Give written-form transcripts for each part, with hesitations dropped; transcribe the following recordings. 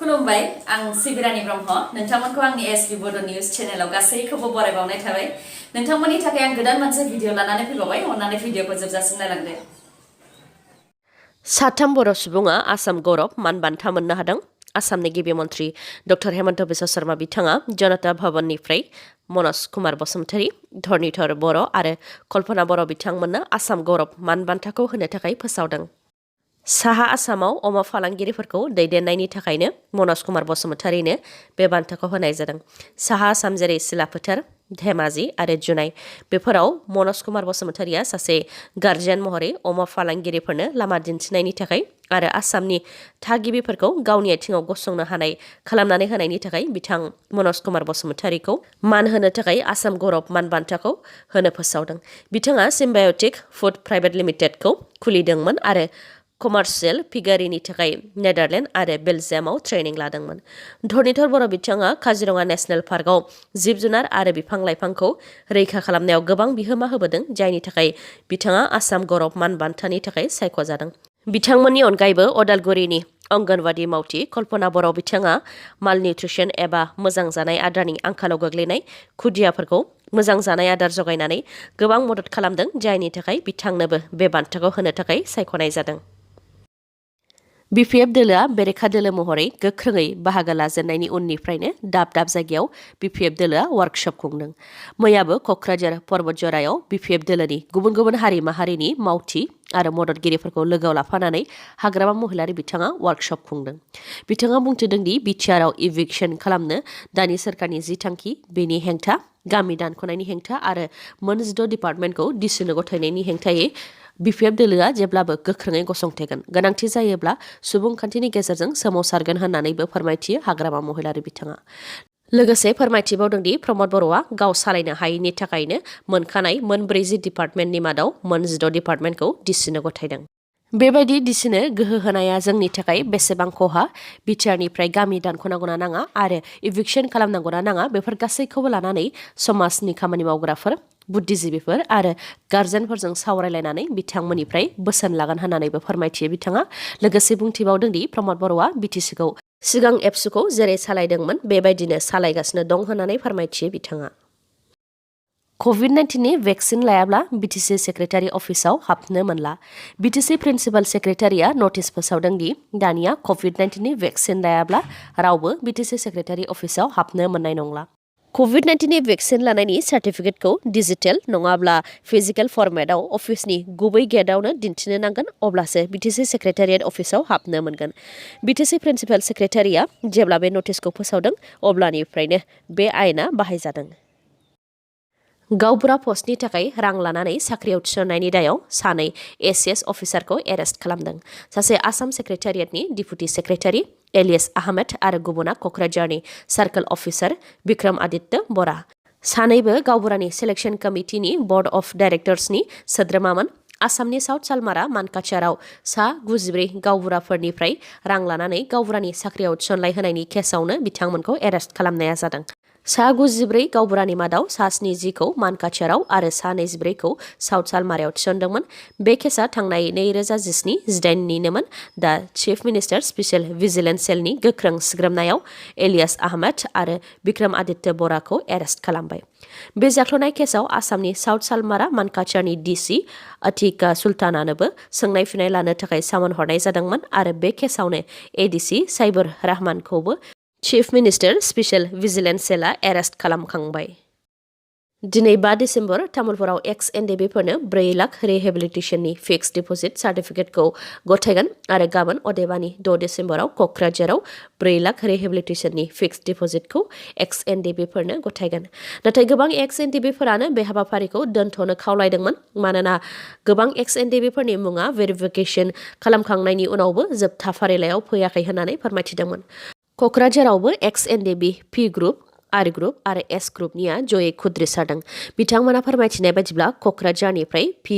खुलुमबाय आं सिबिरानि ब्रह्म नोंथांमोनखौ आंनि sbbodonews चेनेलाव गासैखौबो बरायबावनाय थाबाय नोंथांमोननि थाखाय आं गोदान मोनसे भिडिअ लानानै फैबावबाय अन्नानै भिडिअखौ जोबजासिम नायलांदो साथाम बर' सुबुङा आसाम गौरव मानबान्था मोननो हादों आसामनि गिबि मन्त्रि डक्टर हेमन्त बिश्व शर्मा बिथाङा जनता भवननिफ्राय मनज कुमार बसुमतारी धरनीधर बर' आरो कल्पना बर' बिथांमोननो आसाम गौरव मानबान्थाखौ होनो थाखाय फोसावदों साहा आसामाव अमा फालांगिरिफोरखौ दैदेननायनि थाखायनो मनज कुमार बसुमतारीनो बे बान्थाखौ होनाय जादों साहा आसाम जेरै सिलाफोथार धेमाजि आरो जुनाय बेफोराव मनज कुमार बसुमतारीया सासे गार्जियान महरै अमा फालांगिरिफोरनो लामा दिन्थिनायनि थाखाय आरो आसामनि थागिबिफोरखौ गावनि आथिङाव गसंनो हानाय खालामनानै होनायनि थाखाय बिथां मनज कुमार बसुमतारीखौ मान होनो थाखाय आसाम गौरव मानबान्थाखौ होनो फोसावदों बिथाङा सिम्बाय'टिक फुड प्राइभेट लिमिटेडखौ खुलिदोंमोन आरो कमार्शियेल फिगारिनि थाखाय नेदारलेण्ड आरो बेलजियामाव ट्रेनिं लादोंमोन धरनीधर बर' बिथाङा काजिरङा नेशनेल पार्कआव जिब जुनार आरो बिफां लाइफांखौ रैखा खालामनायाव गोबां बिहोमा होबोदों जायनि थाखाय बिथाङा आसाम गौरव मानबान्थानि थाखाय सायख'जादों बिथांमोननि अनगायैबो अदालगुरिनि अंगनवाड़ी मावथि कल्पना बर' बिथाङा मालनिउट्रिसन एबा मोजां जानाय आदारनि आंखालाव गोग्लैनाय खुदियाफोरखौ मोजां जानाय आदार जगायनानै गोबां मदद खालामदों जायनि थाखाय बिथांनोबो बे बान्थाखौ होनो थाखाय सायख'नाय जादों BPF दोलोआ बेरेखा दोलो महरै गोख्रोङै बाहागो लाजेननायनि उननिफ्रायनो दाब दाब जायगायाव BPF दोलोआ वार्कशप खुंदों मैयाबो क'क्राझार पर्बतजरायाव BPF दोलोनि गुबुन गुबुन हारि माहारिनि मावथि आरो मददगिरिफोरखौ लोगोआव लाफानानै हाग्रामा महिलारि बिथाङा वार्कशप खुंदों बिथाङा बुंथिदों दि बिटिआरआव इभिक्सन खालामनो दानि सोरखारनि जि थांखि बेनि हेंथा गामि दानख'नायनि हेंथा आरो मोन 16 डिपार्टमेन्टखौ दिसुनो गथायनायनि हेंथायै BPF दोलोआ जेब्लाबो गोख्रोङै गसंथेगोन गोनांथि जायोब्ला सुबुंखान्थिनि गेजेरजों सोमावसारगोन होननानैबो फोरमायथियो हाग्रामा महिलारि बिथाङा लोगोसे फोरमायथिबावदोंदि प्रमद बर'आ गाव सालायनो हायैनि थाखायनो मोनखानाय मोन 40 डिपार्टमेन्टनि मादाव मोन 16 डिपार्टमेन्टखौ दिसुनो गथायदों बेबायदि दिसुनो गोहो होनाया जोंनि थाखाय बेसेबां खहा बिटिआरनिफ्राय गामि दानख'नांगौना नाङा आरो इभिक्सन खालामनांगौना नाङा बेफोर गासैखौबो लानानै समाजनि खामानि मावग्राफोर बुद्धिजीबिफोर आरो गार्जेनफोरजों सावरायलायनानै बिथांमोननिफ्राय बोसोन लागोन होननानैबो फोरमायथियो बिथाङा लोगोसे बुंथिबावदोंदि प्रमद बर'आ बिटिसिखौ सिगां एबसुखौ जेरै सालायदोंमोन बेबायदिनो सालायगासिनो दं होननानै फोरमायथियो बिथाङा COVID-19 नि भेक्सिन लायाब्ला BTC सेक्रेटारि अफिसाव हाबनो मोनला BTC प्रिन्सिपाल सेक्रेटारिया नटिस फोसावदों दि दानिया COVID-19 नि भेक्सिन लायाब्ला रावबो BTC सेक्रेटारि अफिसाव हाबनो मोननाय नंला COVID-19 नि भेक्सिन लानायनि सार्टिफिकेटखौ डिजिटेल नङाब्ला फिजिकेल फर्मेटआव अफिसनि गुबै गेटआवनो दिन्थिनो नांगोन अब्लासो BTC सेक्रेटारियेट अफिसाव हाबनो मोनगोन BTC प्रिन्सिपाल सेक्रेटारिया जेब्ला बे नटिसखौ फोसावदों अब्लानिफ्रायनो बे आयेना बाहायजादों गावबुरा पस्टनि थाखाय रां लानानै साख्रियाव थिसननायनि दायाव सानै ACS अफिसारखौ एरेस्ट खालामदों सासे आसाम सेक्रेटारियेटनि डिपुटि सेक्रेटारि एलियास आहमेद आरो गुबुना क'क्राझारनि सार्कल अफिसार बिक्रम आदित्य बरा सानैबो गावबुरानि सेलेक्शन कमिटिनि बर्ड अफ डाइरेक्टर्सनि सोद्रोमामोन आसामनि साउथ सालमारा मानकाचाराव सा 94 गावबुराफोरनिफ्राय रां लानानै गावबुरानि साख्रियाव थिसनलाय होनायनि केसावनो बिथांमोनखौ एरेस्ट खालामनाया जादों सा 94 गावबुरानि मादाव सा 70खौ मानकाचाराव आरो सा 24खौ साउथ सालमारायाव थिसनदोंमोन बे केसा थांनाय 2017-18निनोमोन दा चिफ मिनिस्टार स्पेशल भिजिलेन्स सेलनि गोख्रों सिग्रोमनायाव एलियास आहमेद आरो बिक्रम आदित्य बराखौ एरेस्ट खालामबाय बे जाख्ल'नाय केसाव आसामनि साउथ सालमारा मानकाचारनि डिसि अथिका सुल्तानानोबो सोंनाय फिनाय लानो थाखाय सामोन हरनाय जादोंमोन आरो बे केसावनो एडिसि साइबर रहमानखौबो चिफ मिनिस्टार स्पेशल भिजिलेन्स सेलआ एरेस्ट खालामखांबाय दिनै 5 डिसेम्बर तामुलपुराव EX-NDFB फोरनो 4 लाख रिहेबिलिटेशननि फिक्स डिप'जिट सार्टिफिकेटखौ गथायगोन आरो गाबोन अदेबानि 6 डिसेम्बराव क'क्राझाराव 4 लाख रिहेबिलिटेशननि फिक्स डिप'जिटखौ EX-NDFB फोरनो गथायगोन नाथाय गोबां EX-NDFB फोरानो बे हाबाफारिखौ दोनथ'नो खावलायदोंमोन मानोना गोबां EX-NDFB फोरनि मुङा भेरिफिकेसन खालामखांनायनि उनावबो जोबथा फारिलाइयाव फैयाखै होननानै फोरमायथिदोंमोन क'क्राझारावबो EX-NDFB P group R group आरो S ग्रुपनिया जयै खुद्रिसारदों बिथांमोना फोरमायथिनाय बायदिब्ला क'क्राझारनिफ्राय P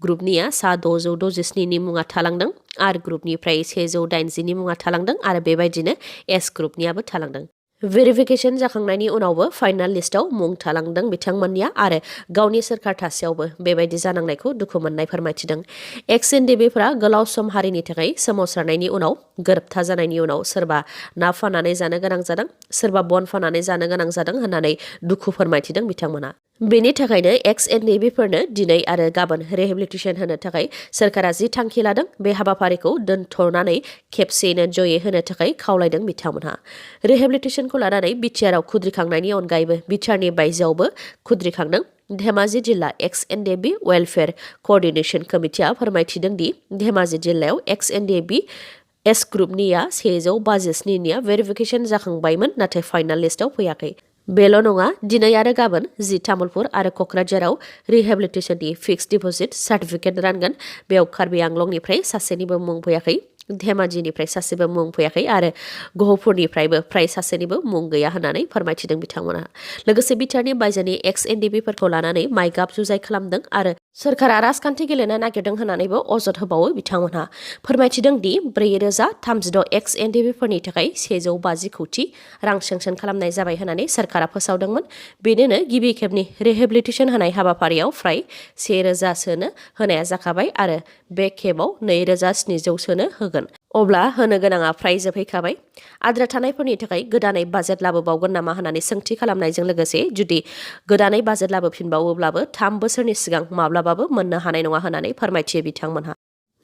ग्रुपनिया सा 667 नि मुङा थालांदों R ग्रुपनिफ्राय 180 नि मुङा थालांदों आरो बेबायदिनो S ग्रुपनियाबो थालांदों भेरिफिकेशन जाखांनायनि उनावबो फाइनाल लिस्टआव मुं थालांदों बिथांमोननिया आरो गावनि सोरखार थासेयावबो बेबायदि जानांनायखौ दुखु मोननाय फोरमायथिदों। एक्स-NDFBफोरा गोलाव सम हारिनि थाखाय सोमावसारनायनि उनाव गोरोबथा जानायनि उनाव सोरबा ना फाननानै जानो गोनां जादों, सोरबा बन फाननानै जानो गोनां जादों होननानै दुखु फोरमायथिदों बिथांमोना। बेनि थाखायनो एक्स-NDFBफोरनो दिनै आरो गाबोन रिहेबिलिटेसन होनो थाखाय सोरखारा जि थांखि लादों बे हाबाफारिखौ दोनथ'नानै खेबसेयैनो जयै होनो थाखाय खावलायदों बिथांमोनहा। रिहेबिलिटेसनखौ लानानै बिटिआरआव खुद्रिखांनायनि अनगायैबो बिटिआरनि बायजोआवबो खुद्रिखांदों। धेमाजि जिल्ला एक्स-NDFB वेलफेयार क'अर्डिनेशन कमिटिआ फोरमायथिदों दि धेमाजि जिल्लायाव एक्स-NDFB एस ग्रुपनिया 157निया भेरिफिकेसन जाखांबायमोन नाथाय फाइनाल लिस्टआव फैयाखै। बेल' नङा, दिनै आरो गाबोन जि तामुलपुर आरो क'क्राझाराव रिहेबिलिटेसननि फिक्स डिप'जिट सार्टिफिकेट रानगोन। बेयाव कार्बि आंलंनिफ्राय सासेनिबो मुं फैयाखै, धेमाजिनिफ्राय सासेबो मुं फैयाखै आरो गहपुरनिफ्रायबो फ्राय सासेनिबो मुं गैया होननानै फोरमायथिदों बिथांमोना। लोगोसे बिटिआरनि बायजोनि एक्स-NDFBफोरखौ लानानै माइगाब जुजाइ खालामदों आरो सोरखारा राजखान्थि गेलेनो नागिरदों होननानैबो अजद होबावो बिथांमोनहा। फोरमायथिदों दि 4,036 एक्स-NDFBफोरनि थाखाय 150 कौटि रां सेंसन खालामनाय जाबाय होननानै सोरखारा फोसावदोंमोन। बेनिनो गिबि खेबनि रिहेबिलिटेसन होनाय हाबाफारियाव फ्राय 1,000 सोनो होनाया जाखाबाय आरो बे खेबाव 2,700 सोनो होगोन। अब्ला होनो गोनाङा फ्राय जोबहैखाबाय। आद्रा थानायफोरनि थाखाय गोदानै बाजेट लाबोबावगोन नामा होननानै सोंथि खालामनायजों लोगोसे जुदि गोदानै बाजेट लाबोफिनबावोब्लाबो 3 बोसोरनि सिगां माब्लाबाबो मोननो हानाय नङा होननानै फोरमायथियो बिथांमोनहा।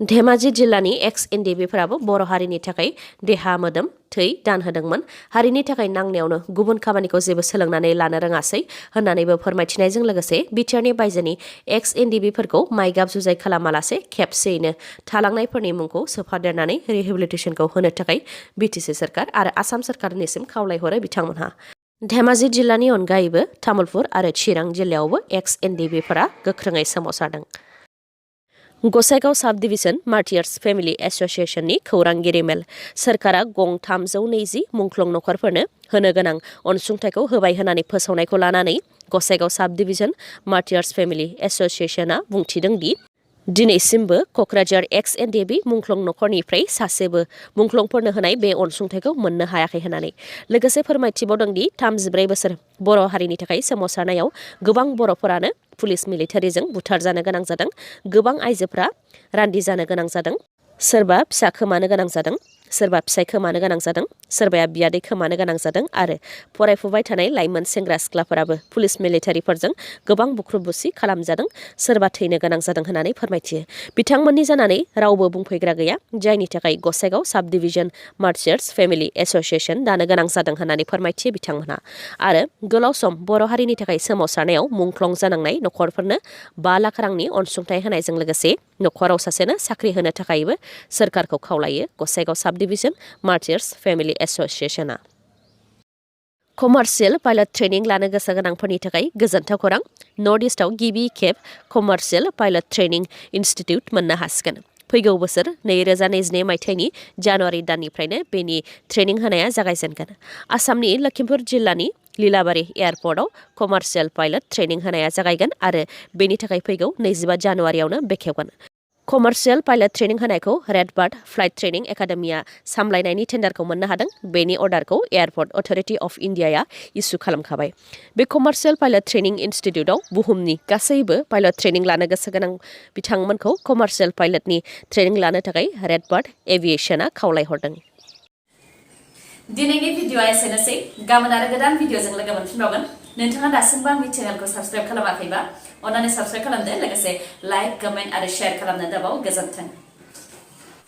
धेमाजि जिल्लानि एक्स-NDFBफोराबो बर' हारिनि थाखाय देहा मोदोम थै दान होदोंमोन। हारिनि थाखाय नांनायावनो गुबुन खामानिखौ जेबो सोलोंनानै लानो रोङासै होननानैबो फोरमायथिनायजों लोगोसे बिटिआरनि बायजोनि एक्स-NDFBफोरखौ माइगाब जुजाइ खालामालासे खेबसेयैनो थालांनायफोरनि मुंखौ सोफादेरनानै रिहेबिलिटेसनखौ होनो थाखाय BTC सोरखार आरो आसाम सोरखारनिसिम खावलायहरो बिथांमोनहा। धेमाजि जिल्लानि अनगायैबो तामुलपुर आरो चिरां जिल्लायावबो एक्स-NDFBफोरा गोख्रोङै सोमावसारदों। Gossaigaon sub division martyrs family एस'सिएशननि खौरांगिरि मेल। सोरखारा गं 320 मुंख्लं नखरफोरनो होनो गोनां अनसुंथाइखौ होबाय होननानै फोसावनायखौ लानानै Gossaigaon sub division martyrs family एस'सिएशना बुंथिदों दि दिनैसिमबो क'क्राझार एक्स-NDFB मुंख्लं नखरनिफ्राय सासेबो मुंख्लंफोरनो होनाय बे अनसुंथाइखौ मोननो हायाखै होननानै। लोगोसे फोरमायथिबावदों दि 34 बोसोर बर' हारिनि थाखाय सोमावसारनायाव गोबां बर'फोरानो पुलिस मिलिटारिजों बुथारजानो गोनां जादों। गोबां आइजोफोरा रान्दि जानो गोनां जादों, सोरबा फिसा खोमानो गोनां जादों, सोरबा फिसाय खोमानो गोनां जादों, सोरबाया बियादै खोमानो गोनां जादों आरो फरायफुबाय थानाय लाइमोन सेंग्रा सिख्लाफोराबो पुलिस मिलिटारिफोरजों गोबां बुख्रुब बुसि खालामजादों, सोरबा थैनो गोनां जादों होननानै फोरमायथियो। बिथांमोननि जानानै रावबो बुंफैग्रा गैया, जायनि थाखाय Gossaigaon sub division martyrs family association दानो गोनां जादों होननानै फोरमायथियो बिथांमोनहा। आरो गोलाव सम बर' हारिनि थाखाय सोमावसारनायाव मुंख्लं जानांनाय नखरफोरनो 5 लाख रांनि अनसुंथाइ होनायजों लोगोसे नखराव सासेनो साख्रि होनो थाखायबो सोरखारखौ खावलायो Gossaigaon sub division martyrs family एस'सिएशना। कमार्शियेल पाइलट ट्रेनिं लानो गोसो गोनांफोरनि थाखाय गोजोनथाव खौरां। नर्थ इस्टआव गिबि खेब कमार्शियेल पाइलट ट्रेनिं इनस्टिट्यूट मोननो हासिगोन। फैगौ बोसोर 2022 मायथाइनि जानुवारि दाननिफ्रायनो बेनि ट्रेनिं होनाया जागायजेनगोन। आसामनि लखिमपुर जिल्लानि लीलाबारी एयारपर्टआव कमार्शियेल पाइलट ट्रेनिं होनाया जागायगोन आरो बेनि थाखाय फैगौ 25 जानुवारियावनो बेखेवगोन। कमार्शियेल पाइलट ट्रेनिं होनायखौ रेडबार्ड फ्लाइट ट्रेनिं एकाडेमिया सामलायनायनि टेन्डारखौ मोननो हादों। बेनि अर्डारखौ एयारपर्ट अथ'रिटि अफ इन्डियाया इसु खालामखाबाय। बे कमार्शियेल पाइलट ट्रेनिं इनस्टिट्यूटआव बुहुमनि गासैबो पाइलट ट्रेनिं लानो गोसो गोनां बिथांमोनखौ कमार्शियेल पाइलटनि ट्रेनिं लानो थाखाय रेडबार्ड एभिएशना खावलायहरदों। दिनैनि भिडिअ'आ एसेनोसै। गाबोन आरो गोदान भिडिअ'जों लोगो मोनफिनबावगोन। नोंथाङा दासिमबो आंनि चेनेलखौ साबस्क्राइब खालामाखैबा अन्नानै साबस्क्राइब खालामदो, लोगोसे लाइक, कमेन्ट आरो शेयार खालामनो दाबाव। गोजोन्थों।